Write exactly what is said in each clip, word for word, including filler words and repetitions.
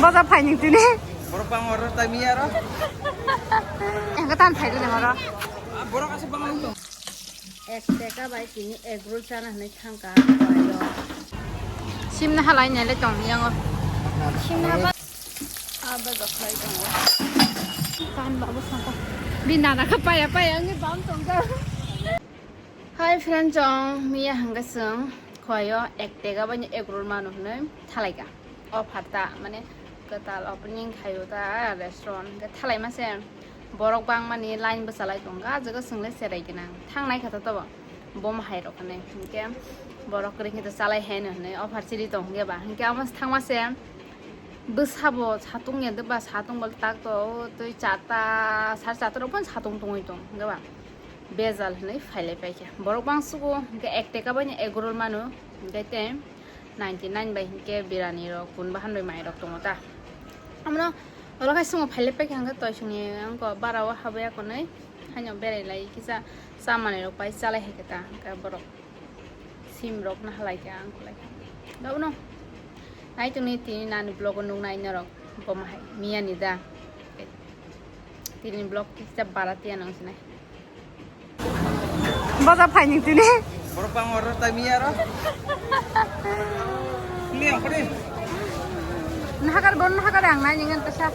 Boja phai ning tini. Borok bang oro tai mi aro. Engka tan phai dini oro. Ah, borok asa bang ang tong. Ek teka bai tini egg roll chana hinwi thangka. Simna halai nai le tong yango. Simna ba. Aba joklai tongo. Tan babu sangka. Bini nana kha paya paya wngwi bam tongkha. Hi friend, chwng miya hwnka chwng khoyo ek teka baino egg roll manu hwnwi thalaika. Offer ta, mane kwtal opening khaio ta restaurant, hwnkhe thalaima se borok bangmani line bwchalai tongo, ah jaga chwng le cherai gwnang thangnai kha ta tobo, bo mahai rok hinwi hwnkhe borok kwrwi khe ta chalai hai hwnwi offer chiri tong hwnkhe ba, hwnkhe amo thangma se bwsabo satung ya deba, satung bole tak to twi charta, sare charta rok phano satung tongwi tong hwnkhe ba. Bejal hinwi phailai paikha. Borok bangsugo hwnkhe ek teka baino egg roll mano, hwnkhe tei ninety nine bai hwnkhe birani rok, kun bahan bai mai rok tongo ta. Amno olo khai sungo phailai paikha hwnkhe toisongni wngkha bara o habwi akonwi haino berai lai kisa cha manwi rok pai chalai hai khe ta hwnkhe borok. Sim rok na halai kha ang kulai kha. Dauno. Nai tongni tini nani vlog o nuknai norok bo mahai miya ni da. Tini vlog kisa bara tiya nang sinai. Boja phai ning tini. Borok bang oro tai miya ro. Ini yang kore. Nahakar gon nahakar ang nai ningen tesa.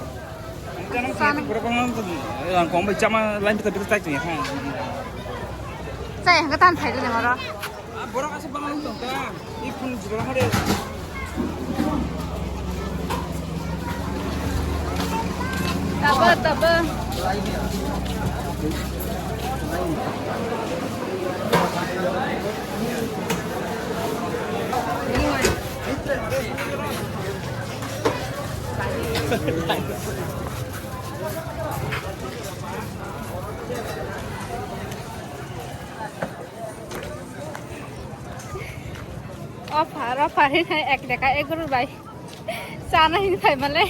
Ang kong bai chama lain kita bisa cai ya. Cai hangka tan phai de maro. Ah, borok asa bang tong ta. Iphun jibra hare. Taba, taba. Offer, offer hinai ek deka egro bai. Chana hin phai male.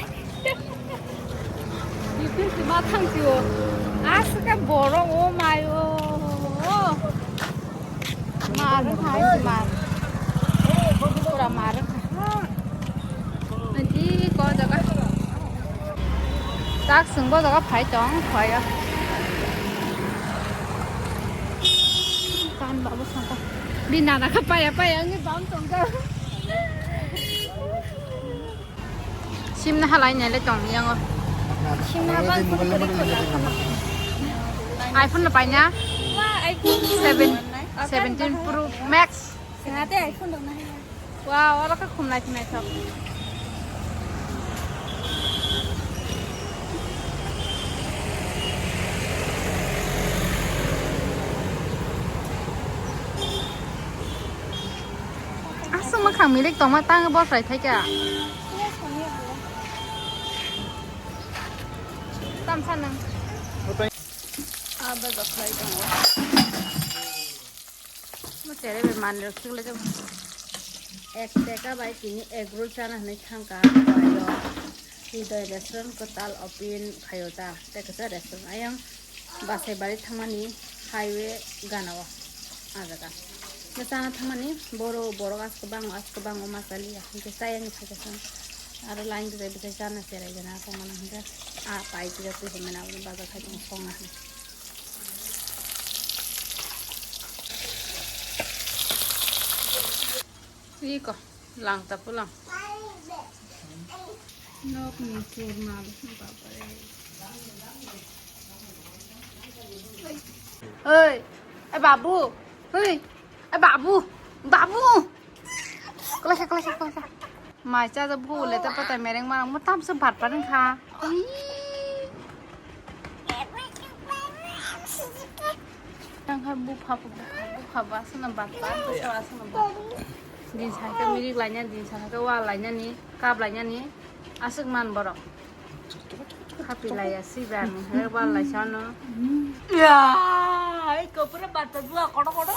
Bikin sima thang sio. Aska boro o mayo. Mar hai mar. Pura mar. Nanti ko jaga. Tak sungbo jaga phai tong, phai ya. Kan babu sangka. Bini nana kha paya paya wngwi bam tongkha. Simna halai nai le tong yango. Simna bang kuri kuri kuri. iPhone no paina? Wa, iPhone. Seven, seventeen Pro Max. Singate iPhone dong na. Wow, oro khe khum naithok naithok. Aswk mwkhang milik tongma tang bosrai thaikha. Tamsa nang. Abo jokhai tongo. Mo tere be manrok sugule jabo. Ek teka bai tini egg roll chana hinwi thangka, Hridoy restaurant kwtal open khaio ta, tei kwchak restaurant ayang Basaibari thangmani highway gana o, ah jaga. Bo chana thangmani boro borok asko bango, asko bango ma chaliya, hinkhe chayani phaikha chwng. Aro line bwsai bwsai chana cherai gana tongmani hinkhe, ah pai twi twi hinmani aboni bazar khai tongo songna hinwi. Iko, lang ta pulang. Nok ni kurma, bapare. Oi, eh babu, oi, eh babu, babu. Kalasa, kalasa, kalasa. Mai cha da bu le ta patai mereng marang mo tam se bat pareng kha. Ih. Tang kha bupha, bupha, bupha ba suna bat, bat ba suna bat. Din sa khe mirik laina, din sa khe wa laina ni, kap laina ni, aswk man borok. Khapi laya si ba ni, he wa lai sa no. Ya, ai ko pura bat ba kodo kodo.